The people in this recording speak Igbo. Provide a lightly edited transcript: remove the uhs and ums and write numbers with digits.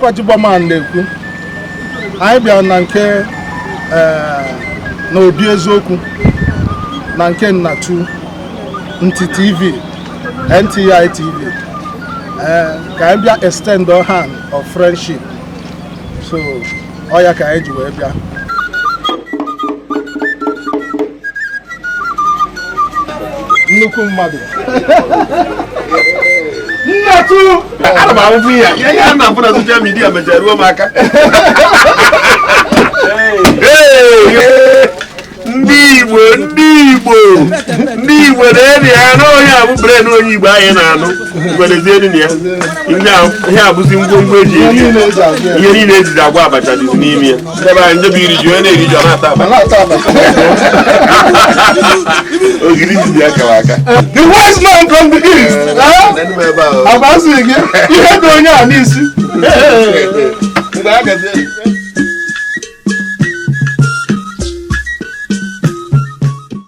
Ọkwa Jigbaman na-ekwu. Anyị bịara na nke na obi eziokwu na nke Nnatu Nti TV, NTI TV, ka anyị bịa extend our hand of friendship. So ọ ya ka anyị ji wee bịa. Nnukwu mmadụ, Nnatu. Ana m ahụhụ ihe ihe a na-afụ na social media mechara ruo m aka. Hey! Ndị Igbo, ndị Igbo, ndị Igbo na-eri ya na onye abụ brain onye Igbo anyị na-anụ ngwerezie na ya ihe abụzi ngwongwo eji ihe eri niile eji agwa ya. Ihe niile ejizi agwa abacha dịzi n'ime ya. Ndebe anyị ndebe iri ji, onye na-eri ji ọ na-ata Ma abacha. Na-ata abacha. Ogiri ji ya kawa aka. The wise man from the east, eh? Agbasị gị ihe dị onye a n'isi. Mgbe a gazie.